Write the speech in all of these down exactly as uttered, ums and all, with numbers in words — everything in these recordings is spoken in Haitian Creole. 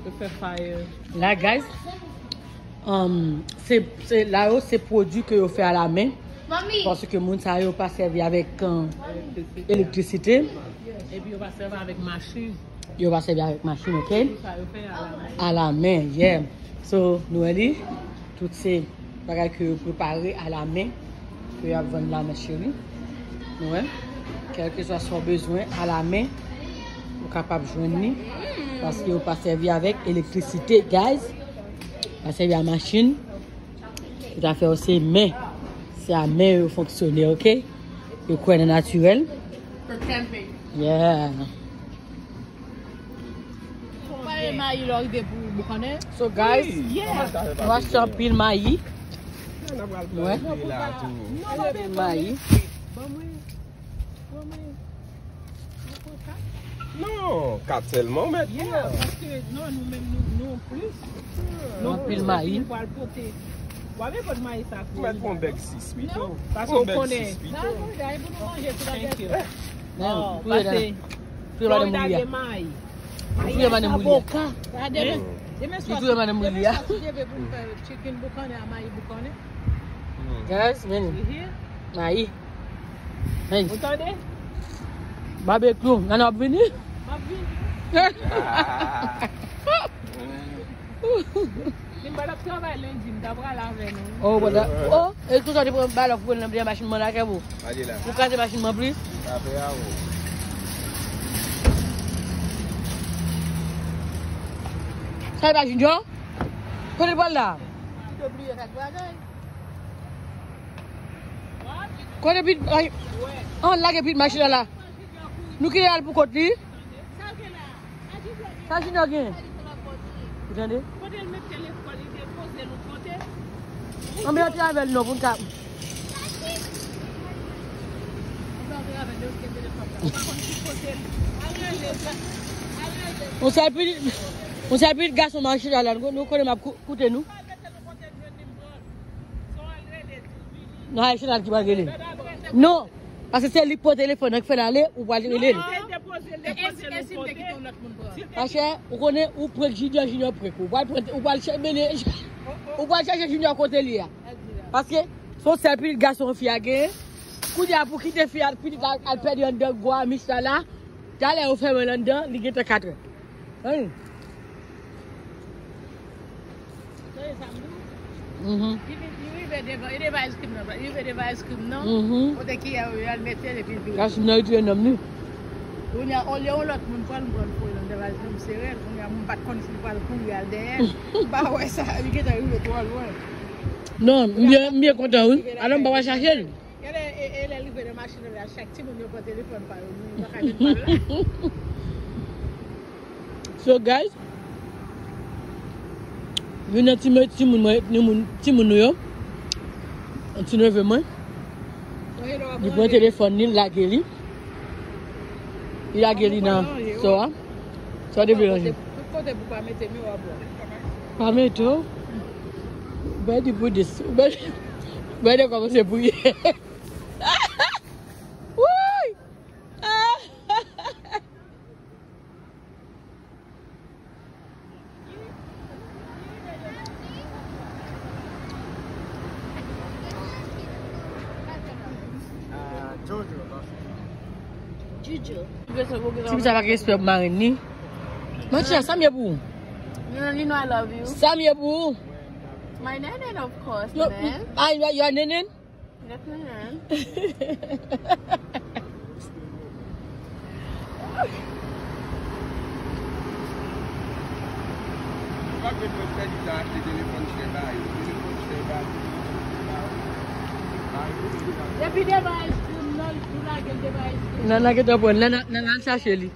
Yo fè fire. La, guys, um, se, se, la yo, se pwodui ke yo fè alamen. Paske moun sa yo pa sèvi avèk, um, elektrisite. Epi yo pa sèvi avèk machin. Yo pa sèvi avèk machin, ok? Tout sa yo fè alamen. Alamen, yeah. So, nou wè li, tout se bagay ke yo prepare alamen, ke y ap vann la, mes chéri. Nou wè, kèlkeswa sa w bezwen alamen, ou kapab jwenn li, paske yo pa sèvi avèk elektrisite, guys. Pa sèvi a machin. Tout afè yo se men. Se a men yo fonksyone, ok? Yo kwè nan natirèl. For camping. Yeah. Pale mayi lè w rive pou boukannen. So, guys, nou achte anpil mayi. Wè. Anpil mayi. Non, kat sèlman, mèt. Yeah, paske, non, nou menm, nou, nou plis. Nou anpil mayi. Pral pote. W ap pote mayi sa pou mèt pran bèg sis pito. Paske w konnen. Thank you. Touye madanm Willy a. Touye madanm Willy a. Touye madanm Willy a. Chicken boukannen a mayi boukannen. Guys, men. Mayi. Hey. Ou tande? Babekyou, nan ap vini? M ap vini. Si m pa t ap travay lendi, m ta pral avè nou. Oh, brother. Oh, e konsa te pran balòk pou nan machin mwen la, kè pou. Pou kraze machin mwen plis. Sa e pa Junior? Kote l pral la? Yo bliye kèk bagay. Kote pit, ay, an lage pit machin nan la. Nou kite al pou kont li. Sa Junior gen? Ou tande? Anben antre avè l non pou n ka. Yon sèl pitit, yon sèl pitit gason machin nan la, nou konnen m ap kou-, koute nou. Non, se Chantal ki pral rele. Non, paske se li k pran telefòn nan, ki fè l ale, ou pral rele l. Machè, ou konnen, ou prank Junior, Junior prank ou. Ou pral prank, ou pral chèche, ou pral chèche Junior kote li a. Paske se yon sèl pitit gason fi a genyen. Kounye a pou kite fi a, pitit la al pèdi anndan gwo amis la la. Talè yo fèmen l anndan, li gentan katrè. Wi. Tande sa m di w? Mhm. Li vin, li rive devan, li devan ice cream nan, li rive devan ice cream nan, mhm, kote kiyè yo, y al mete l epi l vire. Ice cream nan retire nanm li. Kounye a, olye yon lòt moun pran l, m pran l foure nan devan ice cream, m sere l. Kounye a, m pa t konn si l pral kouri al dèyè l. M pa wè sa, li gentan rive twò lwen. Non, m byen, m byen kontan, wi. Alò, m pa pral chache l. Gade, e, e lè l rive nan machin nan, chak timoun yo pran telefòn pa yo, nou pa ka jwenn pa l la. So, guys, youn nan ti, timoun mwen, timoun, timoun nou yo, yon ti neve mwen, li pran telefòn li, l lage li. Li lage li nan so a. Sa w te vle ranje? Tout kote pou pa mete m yo, w ap wè. Pa mete w. Bèdi pou dis. Bèdi, bèdi kòmanse priye. Wouy! Ti fi sa pa gen respè pou marenn li. Manti a, sa m ye pou ou? You know, you know I love you. Sa m ye pou ou? My nenen, of course, man. Ay, your nenen? Yes, ma'am. Depi devan ice cream nan, li tou lage l devan ice cream. Nan, nan, gentan pran, nan, nan, nan, nan chache li.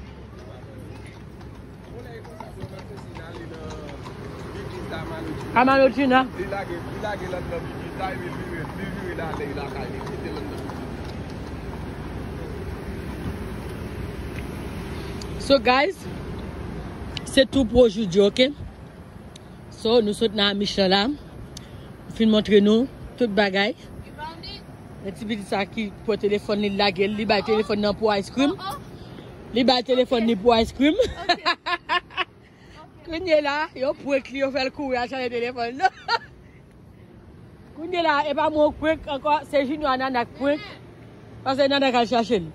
Amalodjina. Li lage, li lage lòt nan bibi, sa, epi l vire, li vire l ale lakay li, kite lòt nan bibi. So, guys, se tou pou jodi, ok? So, nou sot nan Amish lan la. M fin montre nou tout bagay. Men ti pitit sa ki pran telefòn li, lage l, li bay telefòn nan pou ice cream. Li bay telefòn li pou ice cream. Kounye la, yo prank li, yo fè l kouri al chache telefòn nan. Kounye la, e pa mwen k prank ankò, se Junior a Nana k prank. Paske Nana k al chache l.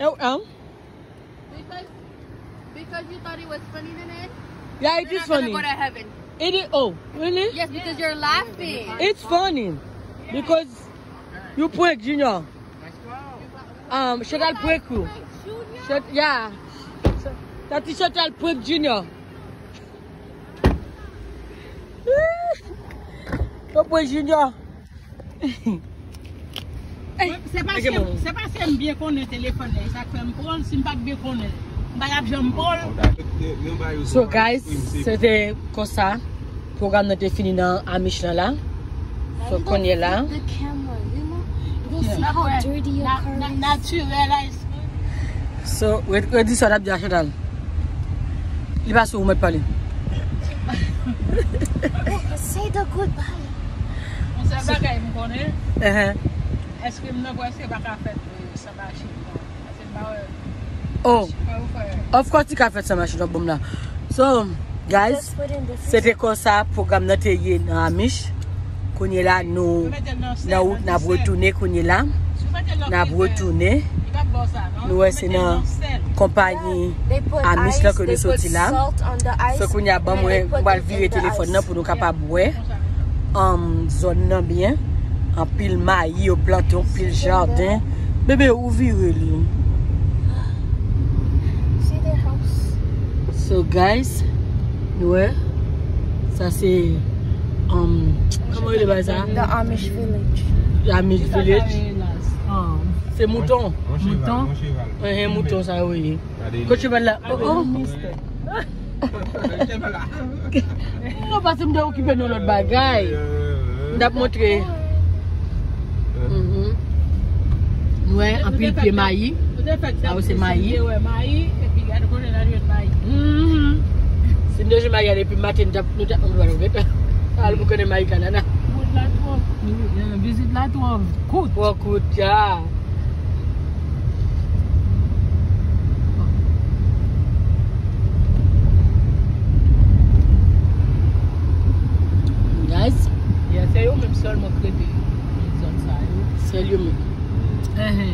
E, an? Because, because you thought it was funny, Nene. Yeah, it You're is not gonna funny. Go to heaven. It is, oh, really? Yes, because you're laughing. It's funny. Because you prank Junior. Um, Chantal prank you. Chan- yeah. Tati Chantal prank Junior. Yo prank Junior. Se paske se paske m byen konnen telefòn nan, e sa k fè m pran l. Si m pa t byen konnen, m pa t ap janm pran l. So guys, se te konsa pwogram nan te fini nan Amish lan la. So kounye la. The camera, you know? You'll see how dirty your car is. Natirèl a espri. So, re- redi sa w t ap di a Chantal. Li pa sou ou mèt pale. Say the goodbye. Yon sèl bagay m konnen, Ehe. èske m nan prèske pa ka fèt euh, san machin non. Paske m pa wè Oh, chifè ou fè. Of course, li ka fèt san machin w ap ban m la. So, guys, Just put in the se te konsa pwogram nan te ye nan Amish. Kounye la, nou nan wout, n ap retounen kounye la. N ap retounen. Nou wè se nan konpayi They put Amish ice, lan ke they nou put soti la. Salt on the ice. So kounye a ban mwen, mwen pral vire telefòn nan pou nou kapab wè um, zòn nan byen. Anpil mayi, yo plante anpil jaden. Bebe, ou vire li. See their house. So guys, nou wè, sa se um, kòman yo rele bagay sa? The Amish village. Amish village. Se mouton. Yon cheval, yon cheval. Ehe, mouton sa yo ye. Gade Kot cheval la? Oh, oh. Non, paske m te okipe nou lòt bagay. M t ap montre. Mhm. Nou wè anpil pye mayi. Sa yo se mayi. Mayi, epi gade konnen nan jwenn mayi. Mhm. Si m te jwenn mayi a depi maten, m t ap, nou t ap, nou t ap al pou konnen mayi kanana. Wout la twò. Vizit la twò kout. Twò kout, ya. Guys, Yeah, se yo menm sèlman k rete nan zòn sa yo. Sèl yo menm. Ehe.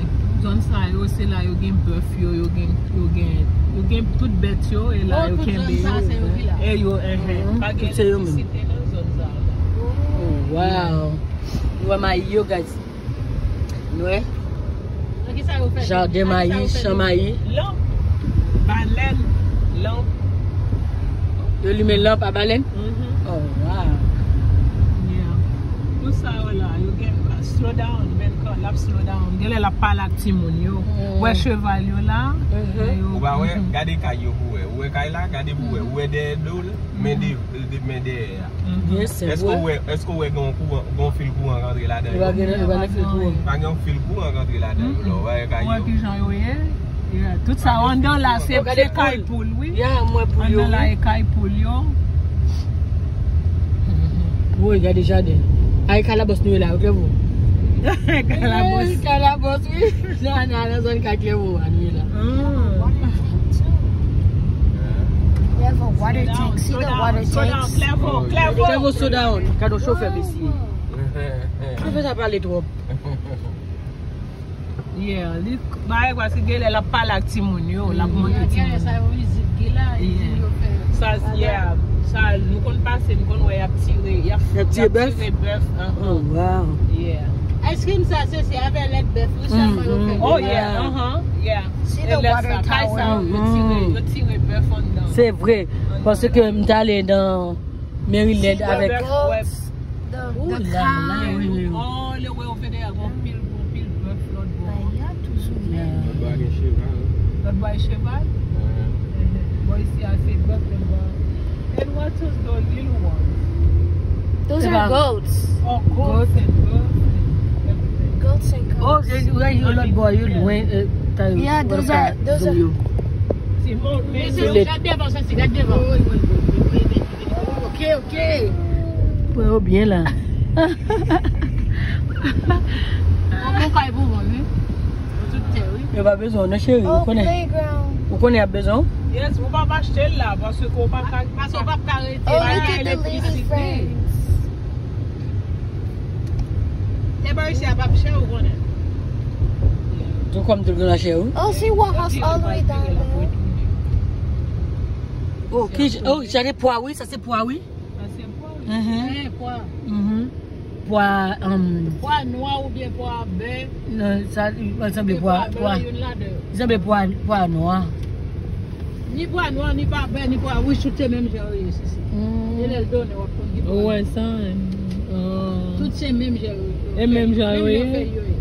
Zòn sa yo, se la yo gen bèf yo, yo gen, yo gen, yo gen tout bèt yo, e la yo kenbe yo. E yo, ehe. Pa gen Tout se yo menm. Site nan zòn sa yo. Oh, wow. Nou wè mayi yo, guys. Nou wè. Jaden mayi, chan mayi. Lanp, balèn, lanp. Yo limen lanp a balèn. Mhm. Oh, wow. Yeah. Tout sa yo la, yo gen slow down, men kan l ap slow down. Gen lè l ap pale ak timoun yo. Wè cheval yo la. Yo- Ou pa wè, gade kay yo pou wè. Ou wè kay la, gade pou wè. Ou wè dèyè do l, men de, de men dèyè a. Yes, se Èske w vre. Wè, èske w wè gen yon kouran, gen yon fil kouran k antre ladan Yo pa yo? gen, yo pa gen fil kouran. Pa gen yon fil kouran k antre ladan yo lò, w wè kay Wè yo. Kijan yo ye. Yeah. Tout sa anndan la se Yo gade se kay poul. Poul, wi. Ya, mwen poul yo. Anndan la e kay poul yo. Woy, gade jaden. Ay, kalabòs nou ye la, ok, vou. Kalabòs. Kalabòs, wi. Nan, nan, nan zòn kay Klèvo a nou ye la. We have a water tank. See the water tanks. Klèvo, Klèvo. Klèvo, slow down. Gade yon chofè, mesye. Chofè sa pale twòp. Yeah, li bay paske gen lè l ap pale ak timoun yo, l ap montre timoun. Sa yo vizit gen la, yo fè. Sa, yeah, sa nou konn pase, nou konn wè y ap tire, y ap Y ap tire bèf? Tire bèf, uh-huh. Oh, wow. Yeah. Ice cream sa se se avè lèt bèf wi sèlman yo fè. Oh yeah, uh-huh, yeah. See E the lè water sa, kay sa tower. yo tire, yo tire bèf anndan. Se vre. Paske m t ale nan Maryland avèk Goats, the, Ooh the la cow. La, wi. Oh, le wè yo fè dèyè gon pil, gon pil bèf lòt bò. Bay a toujou. Lòt bò a gen cheval. Lòt bò a cheval? Bò isi a se bèf, lòt bò. And what is the little one? Those are goats. Oh, goats and bèf and everything. Goats and Oh, cows. se yo lòt bò yo lwen. Yeah, those are, those are. Se bon, men Too late. Gad devan, santi, gad devan. Ok, ok. Pran yo byen la. Bon, bon kay pou mwen, wi. Pou tout tè, wi. Yo pa bezwen w non, cheri. Ou Oh, konnen. Playground. Ou konnen y ap bezwen w? Yes, ou p ap achte l la, paske ou pa ka. Paske ou p ap ka rete. Oh, look at the lady friends. Te pa isi a p ap chè, ou konnen. Tou kòm tou gen la chè, wi. Oh, she want us all the way down there. Oh, ki, oh, sa se pwa, wi, sa se pwa, wi. Sa se pwa, wi. Mhm. Eh, pwa. Mhm. Pwa, um, pwa nwa oubyen pwa bè? Non, sa, li sanble pwa, pwa, li sanble pwa, pwa nwa. Ni pwa nwa, ni pwa bè, ni pwa wouj, tout se menm jan yo ye, sisi. Mm. E lè l donnen, w ap konn ki pwa. Ou wè sa, hein? Oh. Tout se menm jan yo ye. E menm jan yo ye? Menm jan fèy yo ye.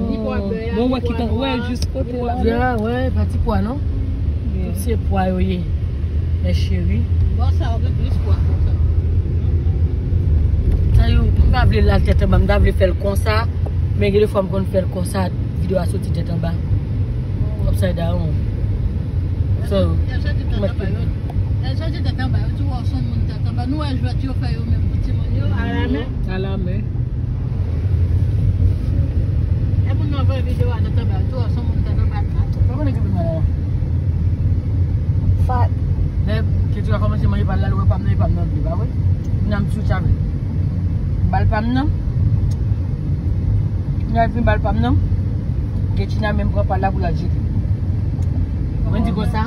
Ni pwa bè a, bon, ni wè pwa nwa, wè jis kote la. Ya, wè, pa ti pwa, non? Yeah. Tout se pwa yo ye. Mes chéries. Bon, sa, ou gen plis pwa konsa. Sa yo, m pa vle l al tèt anba, m ta vle fè l konsa, men gen de fwa m konn fè l konsa, videyo a soti tèt anba. Upside down. So, lè l soti tèt anba, yo, lè l soti tèt anba, yo tou wè w se yon moun tèt anba. Nou wè jwèt yo fè yo menm pou timoun yo, alamen. Alamen. E moun nan voye videyo a nan tèt anba, tou wè se yon moun tèt anba. Pa konnen ki moun nan la. Fat. Lè Ketura kòmanse manje pa l la, l wè pa m nan, e pa m nan vle, pa vre? Nan m tchouch avè l. M ba l pa m nan. Lè l fin ba l pa m nan, Ketina menm pran pa l la pou l al jete. Mwen di konsa,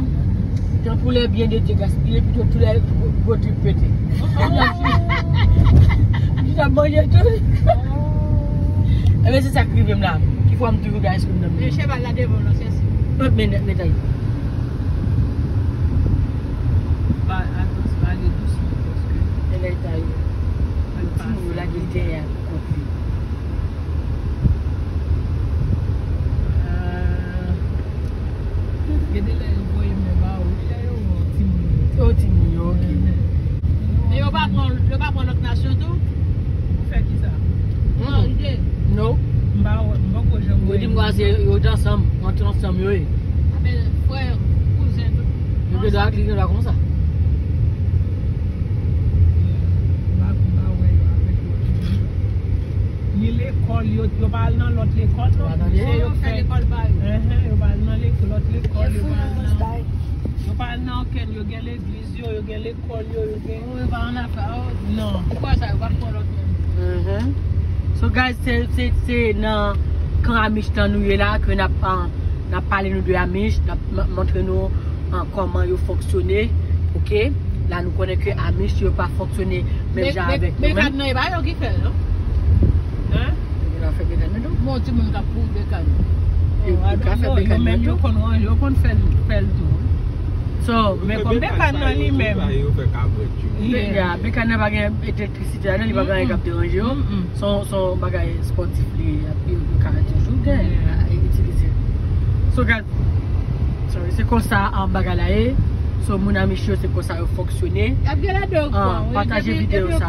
tankou lè byen de Dye gaspiye, pito tou lè gwo, gwo trip pete. M chita manje tou. Ebyen, se sa k rive m la. Ki fwa m toujou gen ice cream nan men. Men cheval la devan w nan sesi. Mwen men nèt, nèt, ay. Pa, atans, ale dousman, paske. Men nèt, ay. Timoun yo lage dèyè a pou kont li. Ah. Gen de lè yo voye men ba ou, wi, lè yo wè timoun yo. Yo timoun yo, ok. Men yo pa pran, yo pa pran lòt nasyon tou? Pou fè kisa? Non, ide. No. M pa wè, m poko janm wè. Yo di m kwa se yo t ansanm, antre ansanm yo ye. Apèl frè, kouzen, tout. Yo gen dwa, li gen dwa konsa. M pa, m pa wè yo avèk lòt moun. Ni lekòl, yo, yo pa al nan lòt lekòl non. Se yo k fè lekòl pa yo. Enhen, yo pa al nan lek-, lòt lekòl, yo pa al nan, yo pa al nan okenn, yo gen legliz yo, yo gen lekòl yo, yo gen. Yo pa annafè, oh. Non. Poukisa yo pa pran lòt moun? Mhm. So, guys, se, se, se nan kan Amish lan nou ye la, ke n ap, ah, n ap pale nou de Amish, n ap m-, montre nou, ah, kòman yo fonksyone, ok? La, nou konnen ke Amish yo pa fonksyone menm jan avèk nou menm. Mekàn nan, e pa yo ki fè l, non? Hein? Yo la fè mekàn nan tou. Bon, timoun k ap pouri mekàn. Yo ka fè mekàn nan tou. Yo konn ranje, yo konn fè l, fè l tou. So, men kòm mekàn nan li menm. Yo fè kabwèt yo. Yeah. Mekàn nan pa gen elektrisite ladan, li pa gen anyen k ap deranje yo. Se yon, se yon bagay espòtif li ye, yo ka toujou gen, itilize. So, guys, sorry, se konsa, um, bagay la ye. So, moun Amish yo, se konsa yo fonksyone. Y ap gen ladan yo kwa, wi. Pataje videyo sa,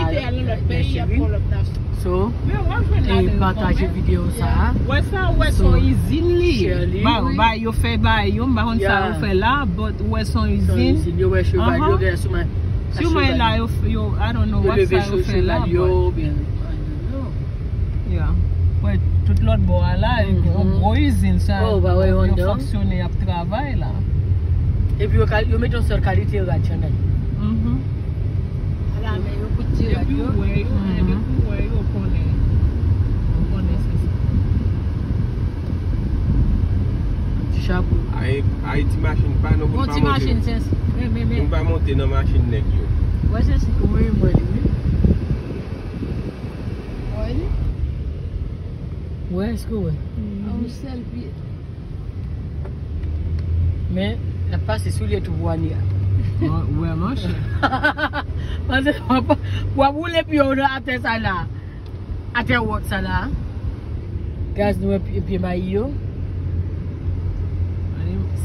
mes chéries. So, e pataje videyo sa. Wè sa, wè se yon izin li ye. Ba, ba, yo fè ba yo, m pa konn sa yo fè la, but wè se yon izin. Yo wè cheval yo gen sou men. Sou men la, yo, yo, I don't know what sa yo fè la, but. Yeah. Wè, tout lòt bò a la, yon gwo izin sa. Yo fonksyone, y ap travay la. Epi yo ka, yo mete yon sèl kalite rad chanèl. Ala, men yo kout ti rad yo. Depi w wè, depi w wè, yo konnen. Yo konnen se sa. Ti chapo. Ay, ay, ti machin pa nou moun pa monte. Bon, ti machin, se, men, men, men. Moun pa monte nan machin nèg yo. Wè, se si. Wi, mwen, wi. Wè li? Wè, èske w wè? A yon sèl pye. Men, l ap pase soulye tou pou Ania. Wè, wè, monchè. Panse w ap, w ap woule pye w nan atè sa la. Atè wòt sa la. Guys, nou wè pye, pye mayi yo.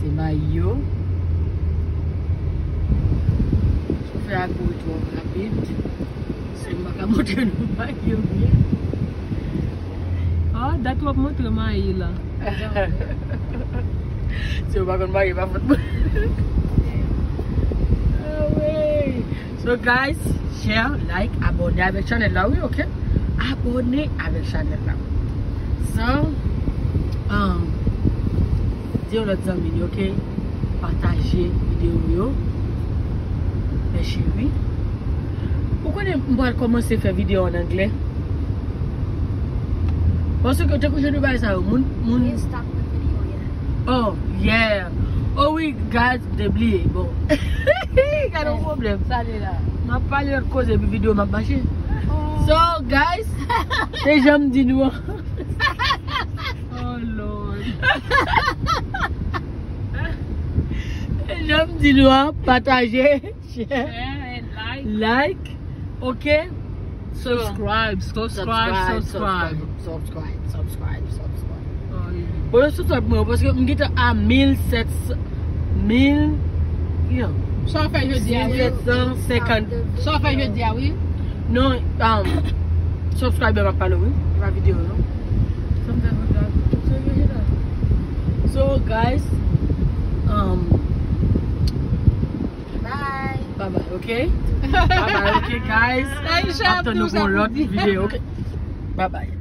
Se mayi yo. Chofè a kouri twò rapid. So, m pa ka montre nou mayi yo byen. Ah, dat w ap montre mayi la. Si w pa konn mayi, pa fòt mwen. Ah, wi. So, guys, share, like, abòne avèk chanèl la, wi, ok? Abòne avèk chanèl la. So, um, di yon lòt zanmi li, ok? Pataje videyo yo. Mèsi wi. Ou konnen m pral kòmanse fè videyo an anglè. Paske te kouje de bagay sa yo. Moun, moun. Stop the video, yeah. Oh, yeah. Oh wi, guys, m te bliye. Bon. Gade yon pwoblèm. Sa li la. M ap pale lòt koze epi videyo m ap mache. So, guys, se jan m di nou an. Oh Lord. Se jan m di nou an, pataje, share, Share and like. Like, ok? So, Subscribe, subscribe, subscribe. Subscribe, subscribe, subscribe. Oh, yeah. Bon, yo subscribe mwen, paske m gentan a mil sèt san, mil, yo, Sa w fè jodi a, mil wi. Sèt san senkant. Sa w fè jodi a, wi. Non, um, subscribe m ap pale, wi. E pa videyo, non. Sa m fè jodi a. So, guys, um, Bye. bye bye, ok? Bye bye, ok, guys? Aisha, Ap tann nou tou sa pou pou lòt di. Videyo, ok? Bye bye.